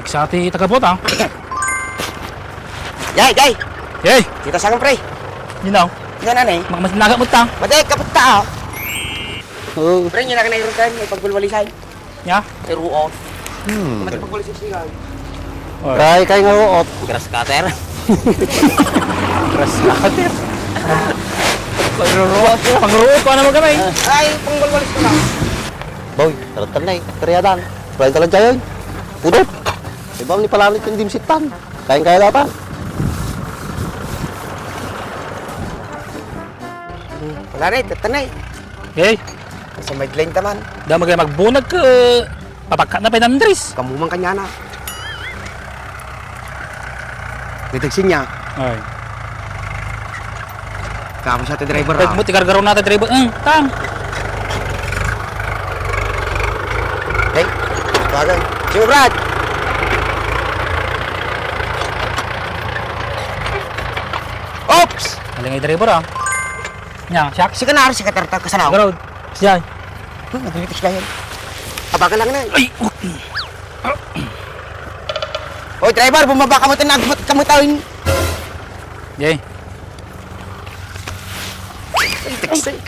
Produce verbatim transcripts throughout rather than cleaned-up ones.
Sa ti tagabot, ah. Yay, yay! Yay! Kita sa pre. Yun, ah. Yan, ano, eh? Makamasinaga mo ta. Madi, kapit ta, ah. Oo. Pre, yun ang nairutan, may pagbulwalisan. Nya? May ruot. Hmm. May pagbulwalisan siya. Oh. Kay, kay nga ruot. Grass cutter. Grass cutter. Pangruruot. Pangruruot, ano mo gamay? Ay, pangbulwalis ko lang. Boy, taratan na eh. Kariadan. Kaya talaga yun. Pudot. Diba, ni palalit yung dimsitan. Kayang-kaya data. Wala na eh, tatan na eh. Hey. Sa may lane taman. Da magay magbunag ka, papagkat na pa yung Andres. Kamu man kanya na. Detection niya. Ay. Kamu sa ti driver, ah. Pagmut, igargaro na ti driver. Ang, tang. Hey, bagay. Sino, Brad? Oops! Aling ay driver, ah. Nya, siya. Sika na, sika tarta, kasanaw. Garod. Siya. Hmm, nagritis na yan. Abaga lang na. Ay, oh. Oy, driver, bumaba ka mo, tinagmot ka mo, tawin. Yay.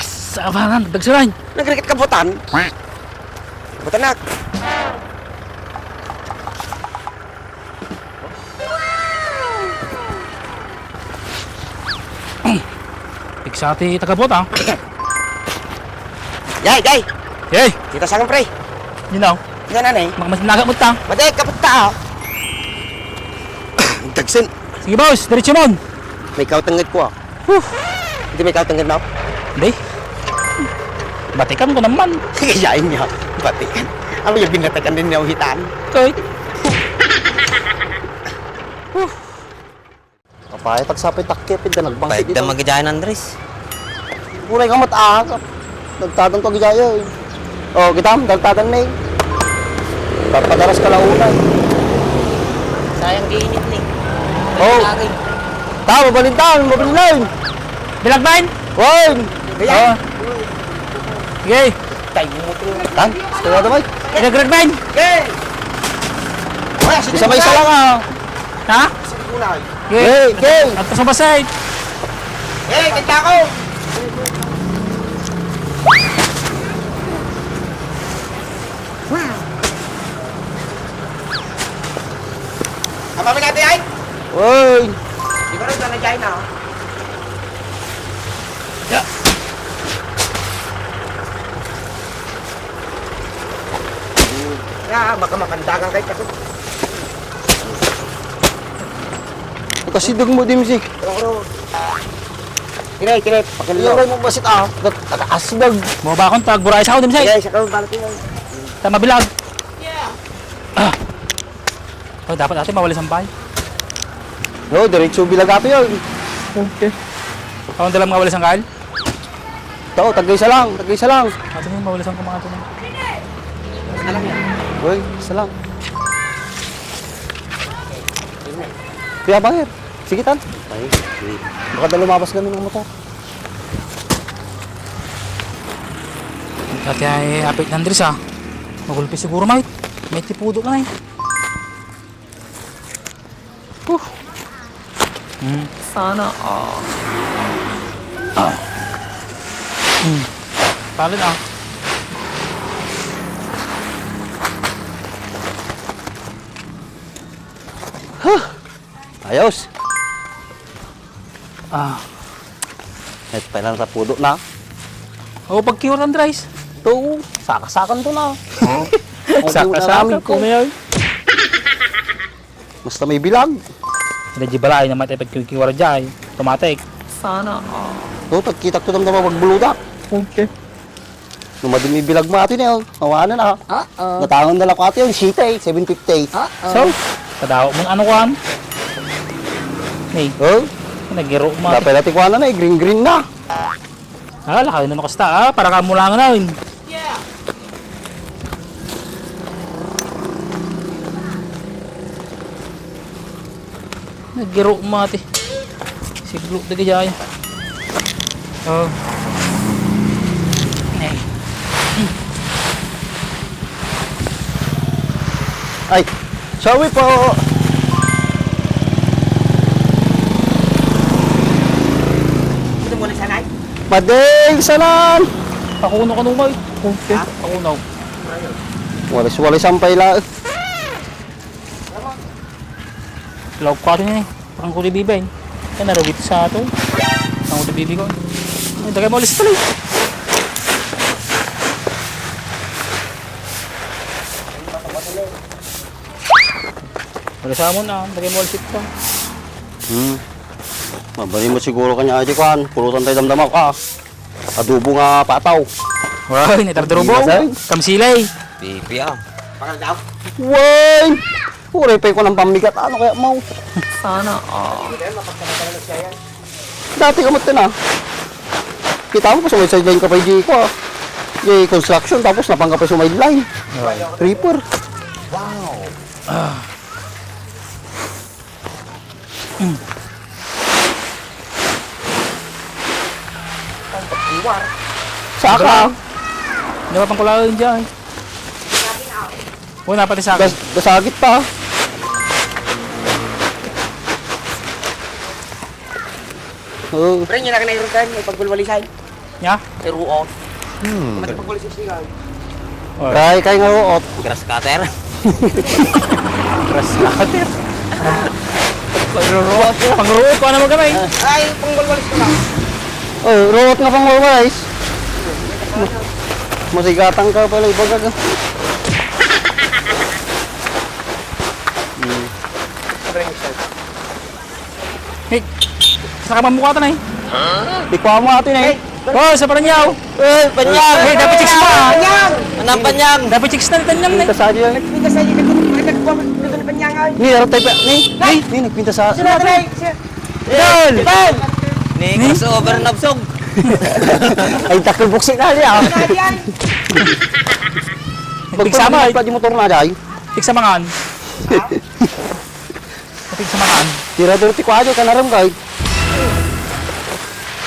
Sa abangan, dagsuran. Nagrikit ka, butan. Butan na. Piksa ti tagabot, ah. Yay, yay! Yay! Kita sa akin, pre. Yun, ah. Yan, ano, eh? Makamasinaga mo ta. Madi, kapit ta, ah. Dagsen. Sige, boss, diretso mo. May kautangad ko, ah. Huh. Hindi may kautangad na, oh. Hindi. Batikan ko naman. Sige, yain niya. Batikan. Ano yung binatakan din niya uhitan? Koy. Huh. Kapay, tagsapay takip, hindi nagbangsit. Paigda ito. Magijayan, Andres. Uray ka mataas. Nagtadon to gijaya, eh. Oh, kita, nagtadon na, eh. Papadaras ka launay. Sayang di init ni. Oh. Lagi. Ta, mabalintan, mabalintan. Bilagban? Wine. Kaya? Oh. Sige. Tayo mo ito. Tan, gusto mo ito, Mike? Bilagban. Okay. Isa may isa lang, ah. Ha? Sige, okay. Hey, hey. At sa basay. Hey, kita ko. Ang mami natin ay? Oy! Di ba rin ka na dyan, ah? Ya. Ya, baka makandagan kayo kasi. Kasidog mo, Dimsi. Pero, pero, kinay, kinay, pakilala. Ilagay mo basit, ah. Taga-, taga-asidog. Mo ba akong tagburay sa ako, Dimsi? Kinay, sa kawang balat yun. Tama, bilag. Ah. Oh, dapat ate, mawali sampay. No, diretso bilag ate yun. Okay. Ako ang dalang mawali sangkal? Tao, tagisa lang, tagisa lang. Ate, mawali sangkal mga ate. Uy, isa lang. Kuya, bakit? Sige, tan. Ay, sige. Baka na lumabas kami ng motor. Dati ay apit ng Andres, ah. Magulpi siguro, mate. May tipudo ka na, eh. Huh. Hmm. Sana all. Ah. Hmm. Palad, ah. Huh. Ayos. Ah. Ito pa lang sa pudo na. O, pagkiwar, Andres. Ito, sakasakan to na. Huh? Ang sakasakan puno namin ko. Kumayaw. Basta may bilag. Sila di balay naman tayo pagkiwar dyan. Automatic. Sana all. Ito, pagkita ko naman magbuludak. Okay. Numadin may bilag mo ato niya, oh. Awanan, ah. Oo. Natangon na lang ko ato yun, siyete, seven fifty. Oo. So, kadawa mo ano kuan? Ni. Oh? Nagiro mo. Dapat natin kuan na, eh, green-green na. Ah, lakay na nakasta, ah. Para ka mulangan na, yun. Naggiro mati. Siglo dagiti ay. Oh. Ay. Ay. Sawi po. Ito muna sanay. Mading sanan. Pakuno ka numay. Okay. Ha? Pakuno. Walis-walis ang paila. Laog ko atin eh. Parang kuli bibay. Yan, narawit sa ato. Ang kuli bibay ko. Ay, dagay mo alis pala eh. Wala sa amon, ah. Lagay mo walsit ka. Hmm. Mabali mo siguro kanya, Ate Kwan. Pulutan tayo damdama ka. Adobo nga pataw. Wala, ni Tardarubo. Hindi na, sir. Kamsilay. Pipi, ah. Way! Uray pa ko ng pambigat. Ano kaya mo? Sana all. Dati ka mo ito na. Kita mo pa, sumay sideline ka pa, hindi ko, ah. Di construction, tapos napangga pa sumay line. Reaper. Saka. Di ba pangkulayan dyan? Wala pati sa akin. Gas-, gasagit pa. Oo. Pre, yun na ka na irutan, may pagwalwalisan. Nya? May ruot. Hmm. May pagwalwalisan siya. Oh. Kay, kay nga ruot. Grass cutter. Grass cutter. Pangruruot. Pangruruot ko naman kami. Ay, pangwalwalis ko na. Oh, ruot nga pangwalwalis. Masigatan ka pala, ibaga ka. Hmm. Nick, saka mamukatan eh. Di ko mo atin eh. Oh, sa Paranaque. Eh, Panyang! Eh, dapat chicks na. Panyang! Anong Panyang? Dapat chicks na ni Panyang na eh. Pintas aja yan. Pintas aja, nag-, nag-, nag-, nag-, Panyang, ay. Ni, araw tayo pa. Ni, ni, ni, nagpintas sa. Sino, Dre? Sino? Idol! Idol! Ni, ni? Crossover na busog. Ay, takil buksi na niya. Sino yan? Nagpigsama. Magpapalipad yung motor na, day. Pigsamangan. Kapit sa makan. Tira duro ti kuadyo, kanaram kay.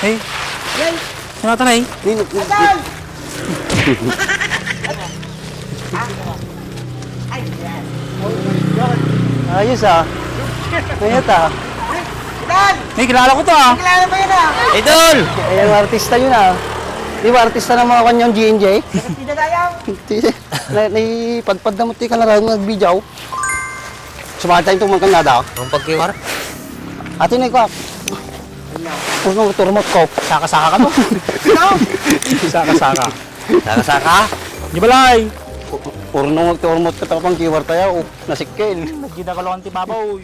Hey. Yay! Ano ito na eh? Nino, nino. Atan! Ayos ah. Ayos ah. Atan! Hey, kilala ko to ah. Kilala mo yun ah. Idol! Ay, ang artista yun ah. Di ba artista ng mga kanyang G N J? Hindi na tayo. Hindi. Na, naipadpad na mo ti ka na lang nagbijaw. Sumakit tayo itong mangkanyada. Ang pagkiwar? Ate na ikaw. Puno ng turmot ko. Saka-saka ka to. Saka-saka. Saka-saka? Di balay. Purno magturmot ka tapang kiwar tayo. Oh, nasikil. Nagkita ka lang ang tibabaw.